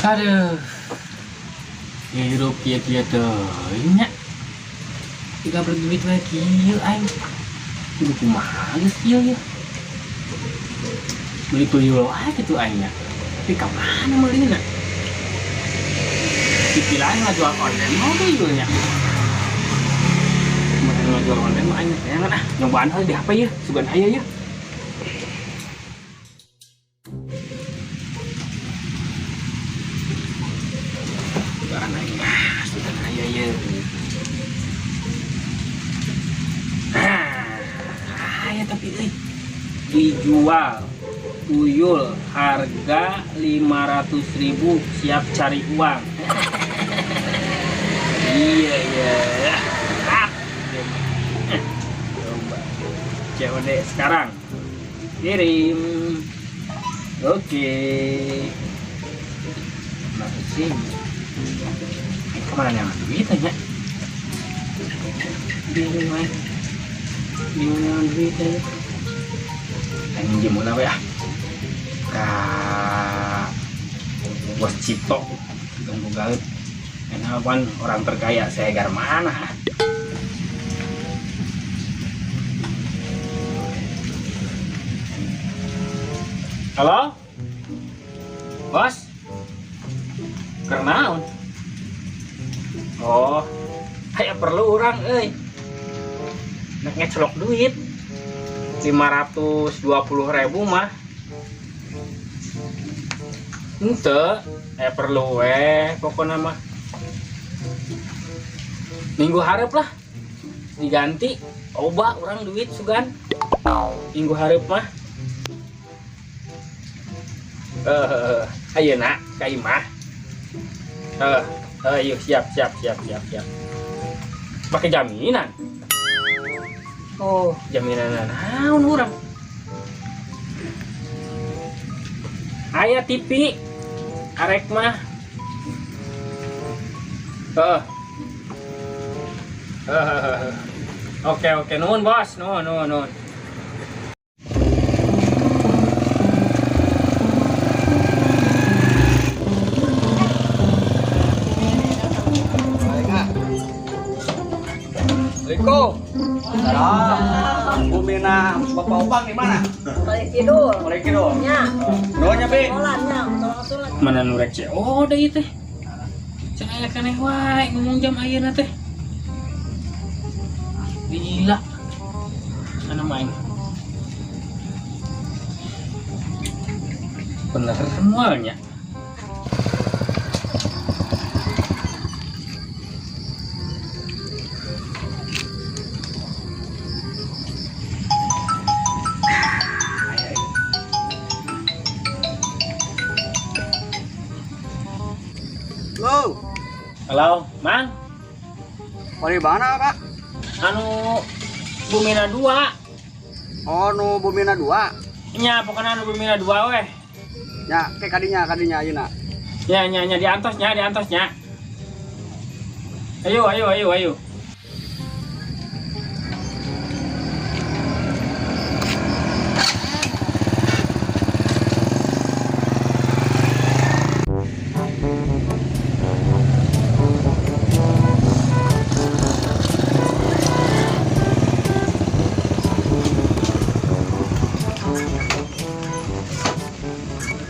Aduh. Hirup kieu-kieu teuing nya. Tiga duit we kieu aing. Kudu kumaha geus kieu ya. Beli tuyul wae kitu aing nya. Tapi ka mana meulina? TV lain ngajual online mau tuyulnya. Mau ngajual online mah aing neangan ah. Nyobaan heula di HP ya, sugan aya ya. Sugan aing ah, sugan aya ya. Ah, aya tapi euy. Dijual tuyul harga 500.000, siap cari uang. Iya iya. Ah, coba COD sekarang. Kirim. Oke. Masuk sini. Ini kemana yang duit aja? Bingung aja. Bingung yang duit aja. Ini minjem we ah. Ka Bos Cipto Ganggu Galut. Enak pan orang terkaya segar mana? Halo? Bos? Kernaon? Oh, kayak perlu orang euy. Nek ngecelok duit 520.000 mah. Ente, perlu weh pokoknya mah. Minggu hareup lah diganti oba orang duit sugan minggu hareup mah. Ayeuna ka imah. Ayo siap siap siap siap siap. Pakai jaminan. Oh, jaminan naon urang? Aya TV arek mah. Heeh. Oke oke, nuhun bos, nuhun nuhun nuhun. Assalamualaikum. Salam. Bumina Bapak Opang di mana? Balik tidur. Mulai kidul. Nya, Nuhun nya, Bi. sholatnya, sholat. Mana nu rek COD ieu teh? Can aya keneh wae ngomong jam ayeuna teh. Gila. Mana main? Bener semuanya. Halo. Halo, Mang. Mau di mana, Pak? Anu Bumina 2. Oh, nu Bumina 2. Nya pokoknya anu Bumina 2 weh. Ya, ke kadinya, kadinya ayeuna. Ya, nya nya diantos nya, diantos nya. Ayo, ayo, ayo, ayo.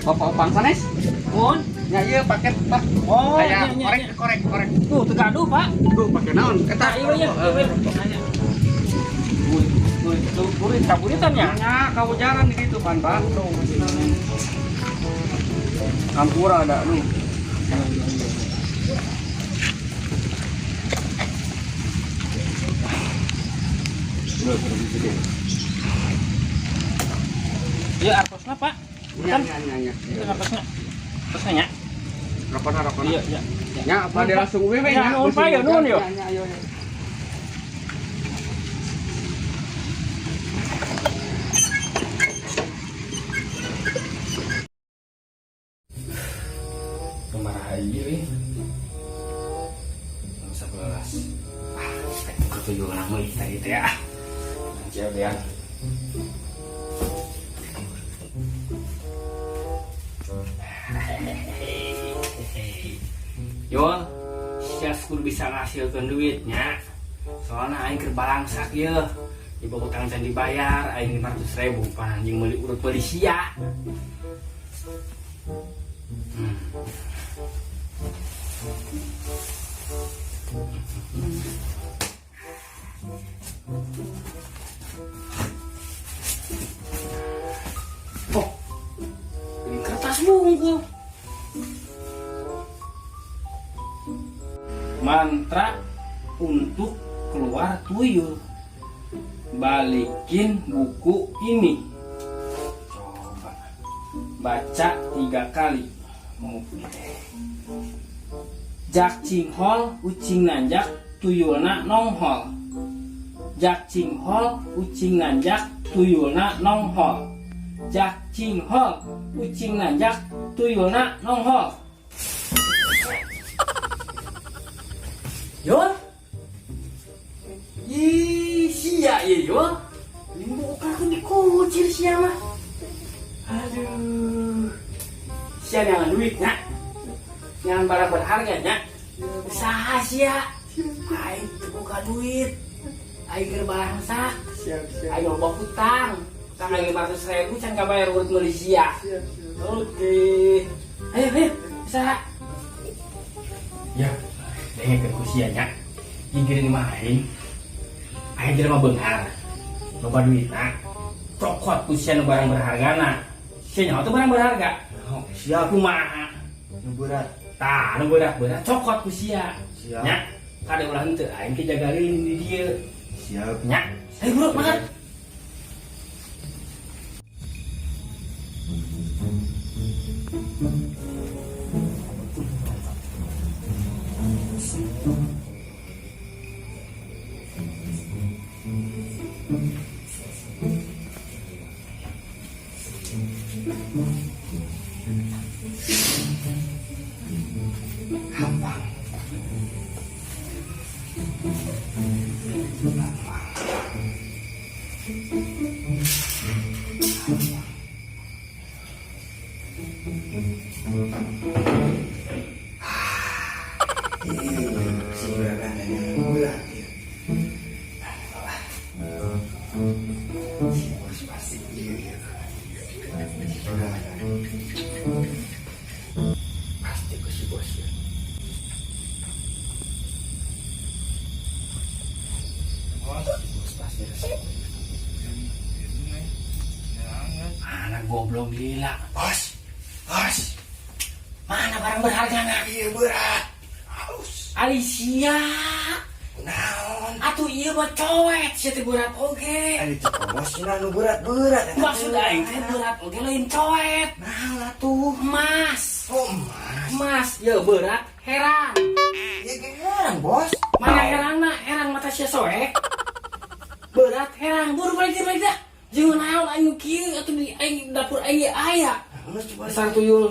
Bapak Opang sanes? Mun. Ya ieu paket, Pak. Oh, Kayak nya, nya, korek, nya. korek, korek. Tuh, teu gaduh, Pak. Duh, pakai naon? Eta. Nah, iya, iya, iya. Nanya. Burit, burit, kaburitan ya? Nya kawujaran di ditu pan, Pak. Kampura ada lu. Iya, artosna, Pak. Nya, nya, nya, nya. Itu artosna. Artosna nya. Rokona, rokona. Iya, iya. Nya, apa dia langsung we we Ya, nya. nuhun, Pak, ya, nuhun, ya. Nya, nya, ayo, ayo. Kemarahan ieu euy. Jam 11. Ah, ketujuh orang euy tadi teh ah. Nanti ya. Yol, sia kudu bisa ngasilkeun duitnya. Soalnya aing keur balangsak yeuh. Ibu utang can dibayar, aing 500 ribu pan anjing meuli urut meuli sia. Oh, ini kertas bungkul. Mantra untuk keluar tuyul. Balikin buku ini. Coba baca tiga kali. Oke. Jak cinghol, ucing nanjak, tuyulna nonghol. Jak cinghol, ucing nanjak, tuyulna nonghol. Jak cinghol, ucing nanjak, tuyulna nonghol. Yol? Ih, sia ya Yol. Ini bukan aku dikucir sia mah. Aduh. Sia jangan duit nya. Jangan barang berharga nya. Usaha sia. Aing teu boga duit. Aing keur balangsak. Siap, siap. Aing loba hutang. Hutang aing 500 ribu can kabayar urut meuli sia. Siap, siap. Oke. Ayo, ayo, usaha. Ya, dengekeun ku sia nya. Gigireun mah aing. Aing jelema beunghar. Loba duitna. Cokot ku sia nu barang berhargana. Sia nyaho teu barang berharga? Oh, siap. Kumaha? Nu berat. Tah, nu berat-berat cokot ku sia. Siap. Nya, kade ulah henteu aing ke jaga lilin di dieu. Siap. Nya, ayo bro, makan. Hampang. Si berat berat ya. Si bos pasti iya. Pasti ke si bos ya. Bos pasti resep. Mana goblok gila. Bos, bos. Mana barang berharga na? Iya berat. Haus. Alicia. Naon? Atuh ieu mah coet sia teh berat oge. Ari teh bos cenah nu berat-berat. Maksud aing teh berat oge lain coet. Naon atuh? Emas. Oh, emas. Emas, ya berat, herang. Ya herang, bos. Mana herangna? Herang mata sia soek. Berat herang, buru balik deui, balik dah. Jeung naon aing kieu atuh di aing dapur aing ge aya. Geus coba. Besar tuyul.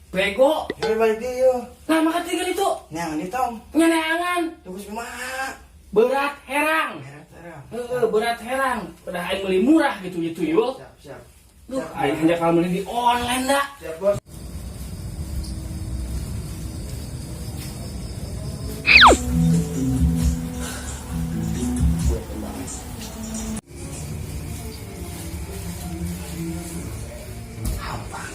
Bego. Ya balik deui yo. Nah, maka tinggal itu Neangan di tong. nyeneangan Tunggu kumaha? Berat herang. Berat herang. Heeh, berat herang. Udah aing beli murah gitu ya tuyul. Siap, siap. Duh, aing hanya kalau beli di online dah. Siap, bos. Hampang.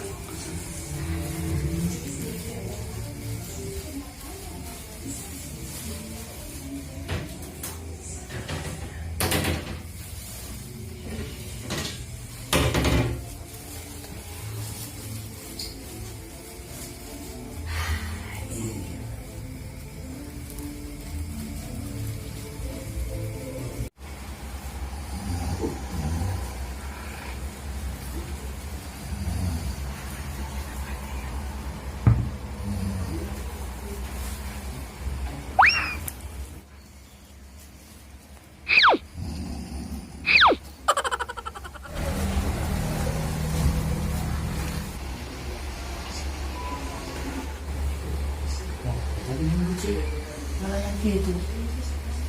Nelayan gitu.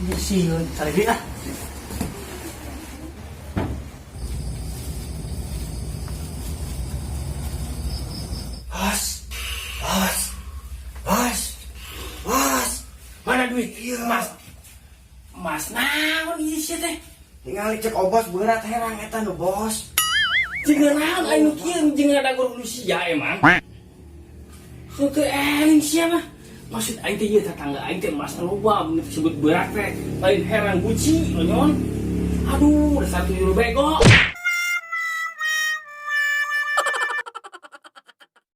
Ini sieun, cari duit ah. Bos, bos, bos. duit. Iya. Mas. Mas naon ieu sia teh? Tingali cek Obos berat herang eta nu bos. Jeung naon aing nu kieu jeung ngadagur nu sia emang. Teu eling sia mah. Maksud aing teh ieu tetangga aing teh emas loba mun disebut berat teh. Lain herang guci lonyon. Aduh, dasar tuyul bego.